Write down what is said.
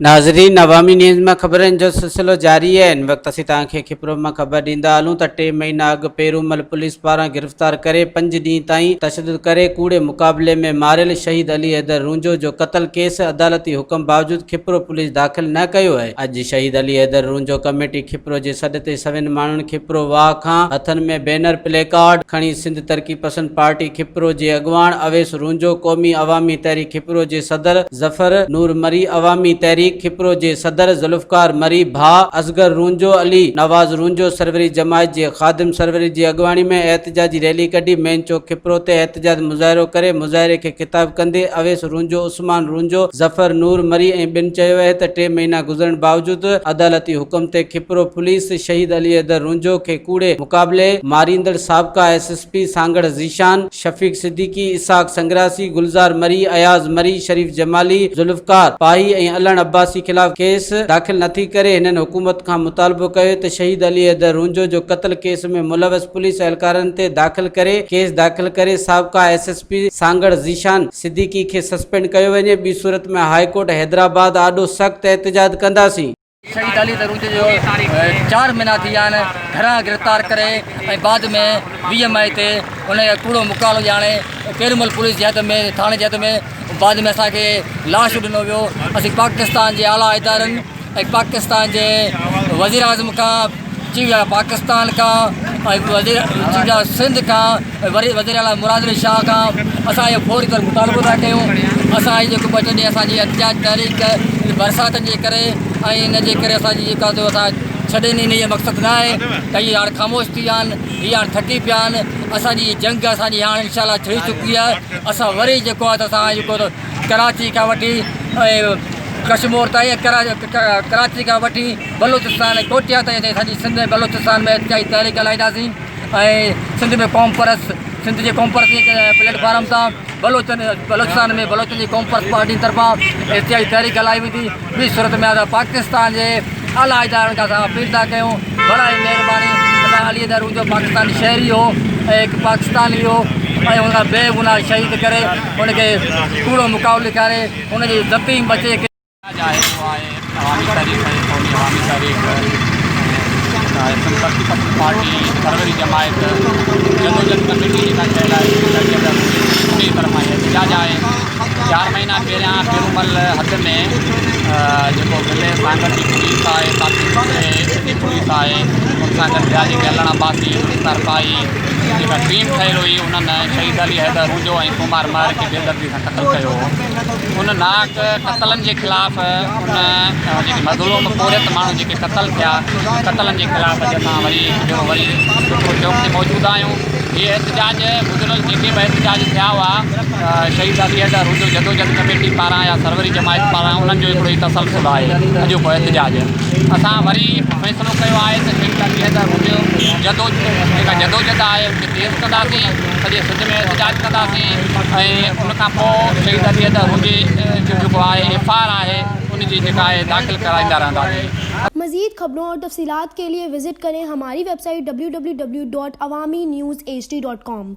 ناظرين عوامي نيوز مان خبرن جو سلسلو جاري آهي هن وقت اسين توهان کي کپرو مان خبر ڏيندا هلون ته ٽي مهينا اڳ پيرومل پوليس پاران گرفتار ڪري پنج ڏينهن تائين تشدد ڪري ڪوڙي مقابلي ۾ ماريل شهيد علي حيدر رونجهو جو قتل ڪيس عدالتي حڪم باوجود کپرو پوليس داخل نه ڪيو آهي اڄ شهيد علي حيدر رونجهو ڪميٽي کپرو جي سڏ تي سوين ماڻهن کپرو واهه کان هٿن ۾ بينر پلي ڪارڊ کڻي سنڌ ترقي پسند پارٽي کپرو جي اڳواڻ اويس رونجهو قومي عوامي تحريڪ کپرو جي صدر ظفر نور مري، عوامي تحريڪ کپرو جي صدر ذوالفقار مري، ڀاء اصغر رونجهو، علي نواز رونجهو سروري جماعت جي خادم سروري جي اڳواڻي ۾ احتجاجي ريلي ڪڍي مين چوڪ کپرو تي احتجاج مظاهرو ڪري مظاهري کي خطاب ڪندي اويس رونجهو، عثمان رونجهو، ظفر نور مري ۽ ٻين چيو اهي ته ٽي مهينا گذرڻ باوجود عدالتي حڪم تي کپرو پوليس شهيد علي حيدر رونجهو کي ڪوڙي مقابلي ماريندڙ سابقا S S P Sanghar Zeeshan Shafiq Siddiqui, Ishaq Sangrasi, Gulzar Marri, Ayaz Marri, Sharif Jamali, Zulfiqar Pahi ۽ Allan Abbasi خلاف ڪيس داخل نٿي ڪري، هنن حڪومت کان مطالبو ڪيو ته شهيد علي حيدر رونجهو جو قتل ڪيس ۾ ملوث پوليس اهلڪارن تي داخل ڪري ڪيس داخل ڪري سابقا S S P Sanghar Zeeshan Siddiqui کي سسپينڊ ڪيو وڃي ٻي صورت ۾ هاء ڪورٽ حيدرآباد آڏو سخت احتجاج ڪنداسين. شهيد علي درويش جو چار مهينا ٿي ويا آهن گهران گرفتار ڪري ۽ بعد ۾ 20 مئي تي ان کي ڪوڙو مقالو ڄاڻي پيرمل پوليس جي هٿ ۾ ٿاڻي جي هٿ ۾ بعد ۾ اسان کي لاش ڏنو ويو اسين پاڪستان جي اعليٰ ادارن ۽ پاڪستان جي وزير اعظم کان چيف آف پاڪستان کان ۽ وزير چيف آف سنڌ کان ۽ وري وزير اعليٰ مراد علي شاهه کان اسان اهو فوري طور مطالبو ٿا ڪيون اسان هي جيڪو ٻه ٽي ڏينهن اسان جي احتجاج تحريڪ برساتن جي ڪري ۽ ان جي ڪري اسان جي جيڪا اسان ڇڏي ڏني جو مقصد نه آهي ته هي هاڻي خاموش ٿي ويا آهن هي هاڻي ٿڪي پيا آهن اسان جي جنگ اسان جي هاڻي انشاء الله ڇڙي چڪي آهي اسان وري جيڪو آهي اسان جيڪو ڪراچي کان وٺي ۽ ڪشمور تائين ڪراچي کان وٺي بلوچستان ۽ ڪوٽيا تائين سڄي سنڌ ۽ بلوچستان ۾ احتجاجي تحريڪ هلائينداسين ۽ سنڌ ۾ قوم پرست سنڌ جي قوم پرست جي پليٽ فارم تان بلوچن بلوچستان ۾ بلوچن جي قوم پرست پارٽي طرفان احتجاجي تحريڪ هلائي ويندي ٻي صورت ۾ اسان پاڪستان جي اعليٰ ادارن کان اسان اپيل ٿا ڪيون براء مهرباني اسان علي حيدر جو پاڪستاني شهري هو ۽ هڪ پاڪستاني هو ۽ ان کان بي گناهه شهيد ڪري ان کي ڪوڙو مقابلو ڏيکاري ان جي يتيم بچي کي احتجاج آهي اهو آهي عوامي تحريڪ ۽ قومي عوامي تحريڪ ۽ سنڌ ترقي پسند پارٽي سروري جماعت جدوجھد ڪميٽي جيڪا ٺهيل آهي ان جي طرفان هي احتجاج آهي چار مهينا پهريان پيرومل حد ۾ جيڪو ضلعي سانگهڙ جي پوليس آهي تعلقي جي پوليس آهي ان سان گڏ ٻيا جيڪي علڻ عباسي ذوالفقار پاهي جيڪا ٽيم ٺهيل هئي انهن شهيد علي حيدر رونجهو ۽ سومار مهر کي بيدردي سان قتل ڪيو هو ان ناحق قتلن جي خلاف ان جيڪي مظلوم پورهيت ماڻهو جيڪي قتل ٿيا قتلن جي خلاف اڄ اسان وري هڪ ڀيرو وري سپرو چوڪ تي موجود آهيون هي احتجاج گذريل جيڪي به احتجاج ٿيا هئا شهيد علي حيدر رونجهو جدوجھد ڪميٽي پاران يا سروري جماعت پاران انهن جو هڪڙو هي تسلسل آهي اڄوڪو احتجاج اسان وري فيصلو ڪيو آهي ته شهيد علي حيدر رونجهو جدو جيڪا جدوجھد آهي ان کي تيز ڪنداسين سڄي سنڌ ۾ احتجاج ڪنداسين ۽ ان کان پوء شهيد علي حيدر رونجهي جو جيڪو آهي ايف I R آهي ان جي جيڪا آهي داخل ڪرائيندا رهنداسين. مزيد خبرون اور تفصيلات کے لئے وزٽ کریں ہماری website W W W dot Awami news H D dot com.